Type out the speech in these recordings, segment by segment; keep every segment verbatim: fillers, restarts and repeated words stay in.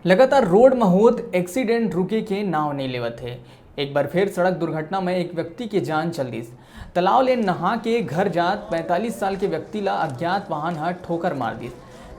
लगातार रोड म होत एक्सीडेंट रुके के नाव नइ लेवत हे। एक बार फेर सड़क दुर्घटना म एक व्यक्ति के जान चल दिस। तालाब ले नहा के घर जात पैंतालीस साल के व्यक्ति ला अज्ञात वाहन ह ठोकर मार दिस,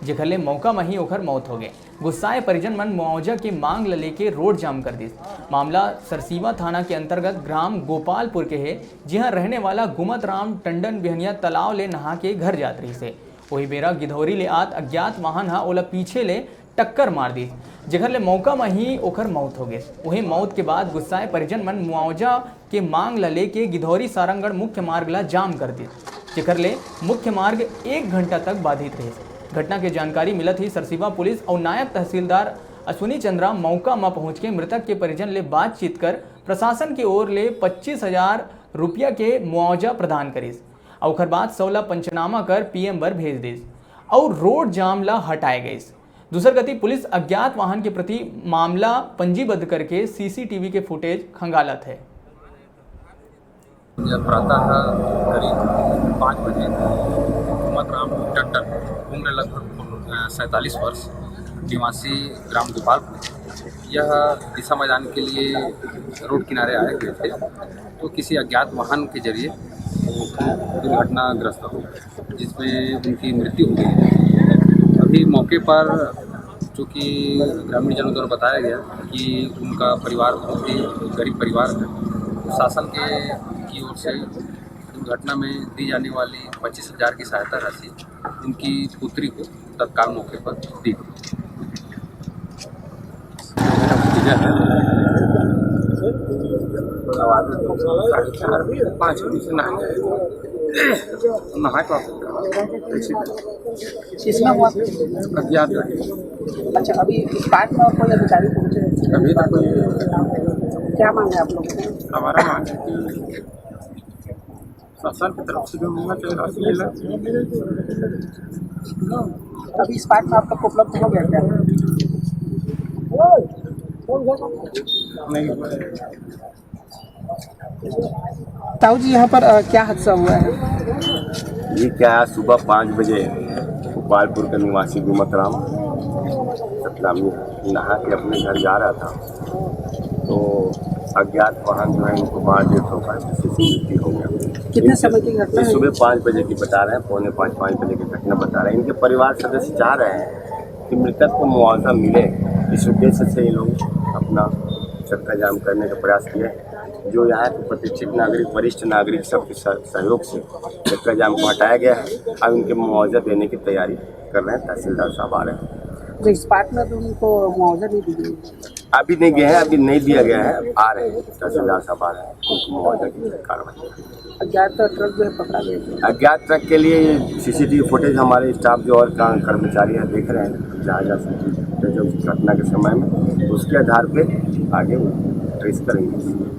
जेखर ले मौका म ही ओखर मौत हो गे। गुस्साए परिजन मन मुआवजा के मांग ल लेके रोड जाम कर दिस। मामला सरसीवा थाना के अंतर्गत ग्राम गोपालपुर के हे, जिहां रहने वाला गुमत राम टंडन बिहनिया तालाब ले नहा के घर जात रहिस हे। वही बेरा गिधौरी ले आत अज्ञात वाहन ह ओला पीछे ले टक्कर मार दिस, जेखर ले मौका म ही ओखर मौत हो गे। वही मौत के बाद गुस्साए परिजन मन मुआवजा के मांग ल लेके गिधौरी सारंगढ़ मुख्य मार्ग ल जाम कर दिस, जेखर ले मुख्य मार्ग एक घंटा तक बाधित रहिस। घटना के जानकारी मिलत ही सरसीवा पुलिस अउ नायब तहसीलदार अश्विनी चंद्रा मौका म पहुंच के मृतक के परिजन ले बातचीत कर प्रशासन के ओर ले पच्चीस हजार रुपया के मुआवजा प्रदान करिस। अउ ओखर बाद शव ल पंचनामा कर पीएम बर भेज दिस अउ रोड जाम ल हटाए गइस। दूसर कति पुलिस अज्ञात वाहन के प्रति मामला पंजीबद्ध करके सीसीटीवी के फुटेज खंगालत हे। यह प्रातः करीब पाँच बजे मोहम्मद राम टंडन, उम्र लगभग सैंतालीस वर्ष, निवासी ग्राम गोपालपुर, यह दिशा मैदान के लिए रोड किनारे आए हुए थे। तो किसी अज्ञात वाहन के जरिए वो दुर्घटनाग्रस्त हो गए, जिसमें उनकी मृत्यु हो गई। अभी मौके पर, चूँकि ग्रामीण जनों द्वारा बताया गया कि उनका परिवार बहुत ही गरीब परिवार है, तो शासन के की ओर से दुर्घटना में दी जाने वाली पच्चीस हज़ार की सहायता राशि उनकी पुत्री को तत्काल मौके पर दी गई। भतीजा है। साढ़े चार, पाँच बजे से नहाने आए। नहा के वापस आ रहा। ऐसे किसमें हुआ? अज्ञात है। अच्छा, अभी स्पॉट में और कोई अधिकारी पहुंचे हैं? अभी तो कोई क्या मांग है आप लोगों को? हमारा मांग है कि शासन की तरफ से जो मिलना चाहिए, राशि मिले। अभी स्पॉट में आप लोग को उपलब्ध हो गया क्या? नहीं हुआ है। ताऊ जी, यहाँ पर अ, क्या हादसा हुआ है? ये क्या है, सुबह पाँच बजे गोपालपुर का निवासी गुमत राम सतनामी नहा के अपने घर जा रहा था, तो अज्ञात वाहन जो है इनको मार दिया, ठोका, जिससे इसकी मृत्यु हो गया। कितने समय की घटना ये है? सुबह पाँच बजे की बता रहे हैं, पौने पाँच, पाँच बजे की घटना बता रहे हैं। इनके परिवार सदस्य चाह रहे हैं कि मृतक को मुआवजा मिले, इस उद्देश्य से ये लोग अपना चक्का जाम करने का प्रयास किए। जो यहाँ के प्रशिक्षित नागरिक, वरिष्ठ नागरिक सबके सह- सहयोग से चक्का जाम को हटाया गया है। अब इनके मुआवजा देने की तैयारी कर रहे हैं, तहसीलदार साहब आ रहे हैं। जो स्पॉट में भी उनको मुआवजा नहीं दी गई? अभी नहीं गए हैं, अभी नहीं दिया गया है, आ रहे हैं, तहसीलदार साहब आ रहे हैं, उनको मुआवजा की कार्रवाई। अज्ञात ट्रक जो है पकड़ा गया है। अज्ञात ट्रक के लिए सीसीटीवी फुटेज हमारे स्टाफ जो और का- कर्मचारी है देख रहे हैं, जहाँ जहाँ सीसीटीवी फुटेज है उस घटना के समय में, उसके आधार पे आगे ट्रेस करेंगे।